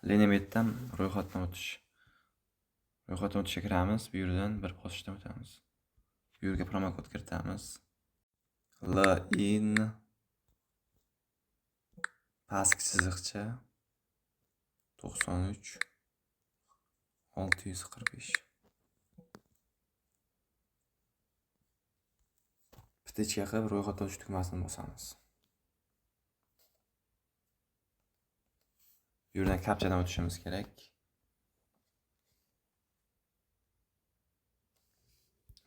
Lenemetdan ro'yxatdan o'tish. Ro'yxatdan o'tishga kiramiz. Bu yerdan bir bosqichdan o'tamiz. Bu yerga promokod kiritamiz. LIN pastki chiziqcha 93 645. Птичка qilib ro'yxatdan o'tish tugmasini bosamiz. Bu yerdan kapchadan o'tishimiz kerak.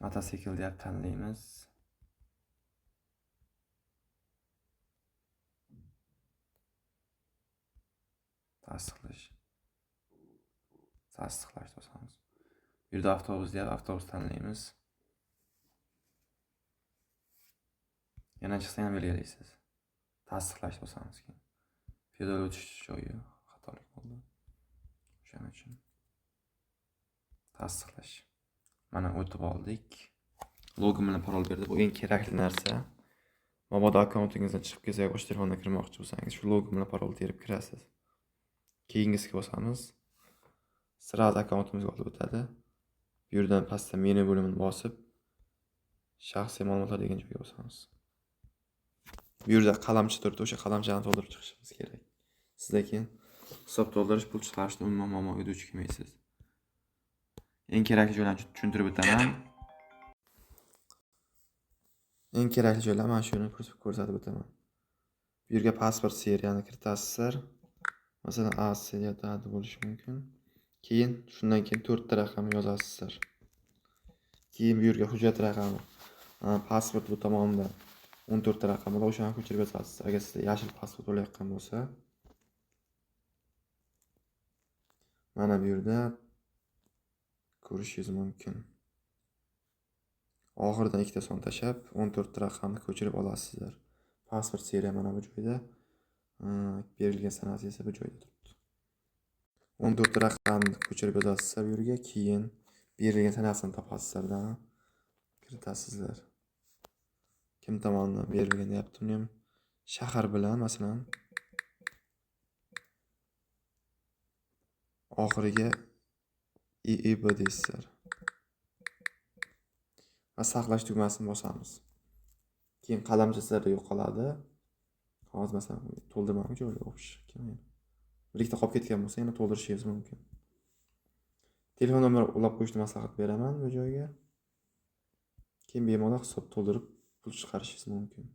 Mototsikl deb tanlaymiz. Tasdiqlash. Tasdiqlash bosamiz. Bu yerda avtobus deyapti, avtobus tanlaymiz. Yana chiqsa ham belgilaysiz. Tasdiqlash bosamiz keyin. Piyoda o'tish joyi xatolik bo'ldi. O'shaning uchun tasdiqlash. Mana o'tib oldik. Login bilan parol berdi. Bu eng kerakli narsa. Mabodo akkauntingizdan chiqib ketsa yoki boshqa telefondan kirmoqchi bo'lsangiz, shu login bilan parol terib kirasiz. Keyingisiga bosamiz. Sразу akkauntimizga olib o'tadi. Bu yerdan pastda menu bo'limini bosib, shaxsiy ma'lumotlar degan joyga bosamiz. Bu yerda qalamcha turibdi, o'sha qalamchani to'ldirib chiqishimiz kerak. Sizda keyin hisob to'ldirish, pul chiqarishda umuman muammoga duch kelmaysiz. Eng kerakli joylarni tushuntirib o'taman. Eng kerakli joylar mana shuni ko'rsatib o'taman. Bu yerga pasport seriyani kiritasizlar. Masalan, A seriyada A bo'lishi mumkin. Keyin shundan keyin 4 ta raqam yozasizlar. Keyin bu yerga hujjat raqami, pasport bu tomonda 14 ta raqam bo'ladi, o'shani ko'chirib yozasiz. Agar sizda yashil pasport bo'layotgan bo'lsa, mana bu yerda ko'rishingiz mumkin. Oxiridan ikkita son tashlab 14 ta raqamni ko'chirib olasizlar. Pasport seriya mana bu joyda, berilgan sanasi esa bu joyda turibdi. 14 ta raqamni ko'chirib yozasizlar bu yerga, keyin berilgan sanasini topasizlardan kiritasizlar. Kim tomonidan berilgan deyapti, uni ham shahar bilan, masalan, oxiriga IIB deysizlar. Va saqlash tugmasini bosamiz. Keyin qalamcha sizlarda yo'qoladi. Hozir masalan to'ldirmadim, joyga o'xshash kelmaydi. Bir ikkita qolib ketgan bo'lsa, yana to'ldirishingiz mumkin. Telefon nomeri ulab qo'yishni maslahat beraman bu joyga. Keyin bemalol hisob to'ldirib pul chiqarishingiz mumkin.